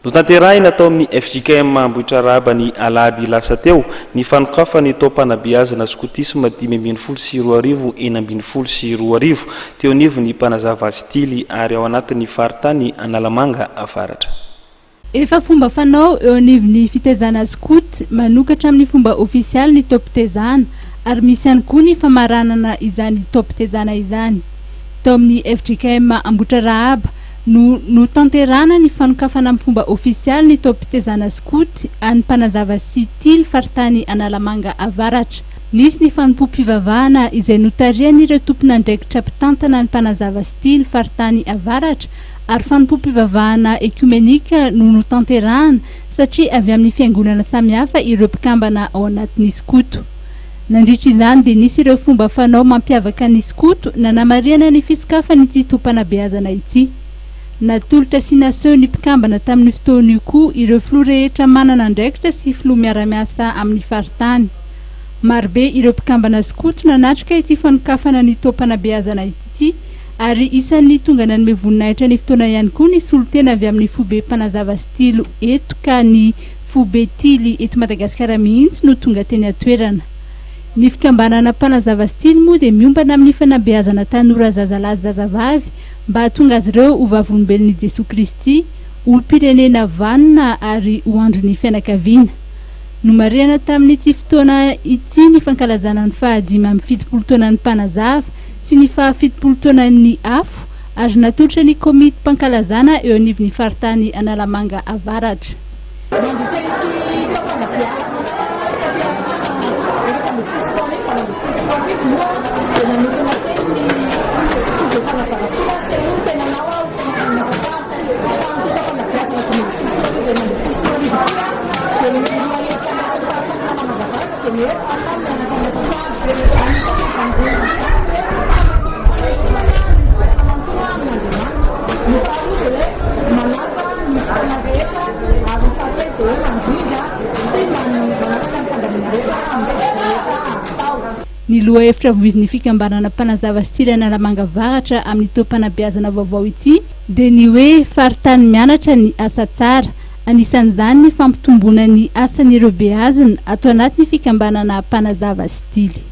Notanterahina tao amin'ny fjkm Ambohitrarahaba ny alahady lasa teo ny fanokafan'ny taom-panabeazana skotisma 2015 2016 teo anivon'ny Mpanazava sy Tily ary ao anatin'ny faritany Analamanga Avaratra. Efa fomba fanao eo anivon'ny fitaizana skoto manokatra amin'ny fomba ofisialy ny taom-pitaizana ary misy ihany koa ny famaranana izany taom-pitaizana izany. Tao amin'ny fjkm Ambohitrarahaba no notanterahana ny fanokafana amin'ny fomba ofisialy ny taom-pitaizana skoto an'ny Mpanazava sy Tily faritany Analamanga Avaratra. Nisy ny fanompoam-pivavahana izay notarihan'ireo tompon'andraikitra mpitantana ny Mpanazava sy Tily faritany Avaratra ary fanompoam-pivavahana ekiomenika no notanterahana satria avy amin'ny fiangonana samihafa ireo mpikambana ao anatin'ny skoto. Nandritra izany dia nisy ireo fomba fanao mampiavaka ny skoto nanamarihana ny fisokafan'ity taom-panabeazana ity. Natolotra sy naseho ny mpikambana tamin'io fotoana io koa ireo filoha rehetra manana andraikitra sy filoha miara-miasa amin'ny faritany. Marobe ireo mpikambana skoto nanatrika ity fanokafana ny taom-panabeazana ity ary isan'ny tonga nanome voninahitra ny fotoana ihany koa ny solontena avy amin'ny foibe mpanazava stylo eto ka ny foibe Tily eto Madagasikara mihitsy no tonga teny an-toerana. Ny fikambanana mpanazava stylo moa dia miompana amin'ny fanabeazana tanora zazalahy sy zazavavy mba hahatonga azy ireo ho vavolombelon'i Jesoa Kristy, olom-pirenena vanona ary ho andrin'ny fianakaviana. Nomarihana tamin'ity fotoana ity ny fankalazana ny faha-75 taonan'ny mpanazava sy ny faha-70 taonan'ny afo ary natolotra ny komitim-pankalazana eo anivon'ny faritany Analamanga Avaratra. Nandritra ity taom-panabeazana fampiasana 2014 2018 moa dia nanokana teny ny foibe mpanazava sy asehoy ny tenanao aho miasa tsara. Tamin'ity taom-panabeazana 2015 2016 ity dia ny lohahevitra miasa faritany Analamanga Avaratra dia ny hoe fanina mianatra miasa tsara. Anisan'ny banjina amin'izany ny hoe fametrahana ny fiainana manontolo amin'Andriamanitra. Ny faharoa dia hoe manaja ny fotoana rehetra ary ny fahatelo dia hoe mandrindra sy manaraka ny fandaminana rehetra amin'ny zavatra rehetra azo atao. Ny lohahevitra voizin'ny fikambanana mpanazava sy Tily Analamanga Avaratra amin'ny taom-panabeazana vaovao ity dia ny hoe faritany mianatra ny asa tsara. Anisan'izany ny fampitomboana ny asan'ireo beazina ato anatin'ny fikambanana mpanazava sy Tily.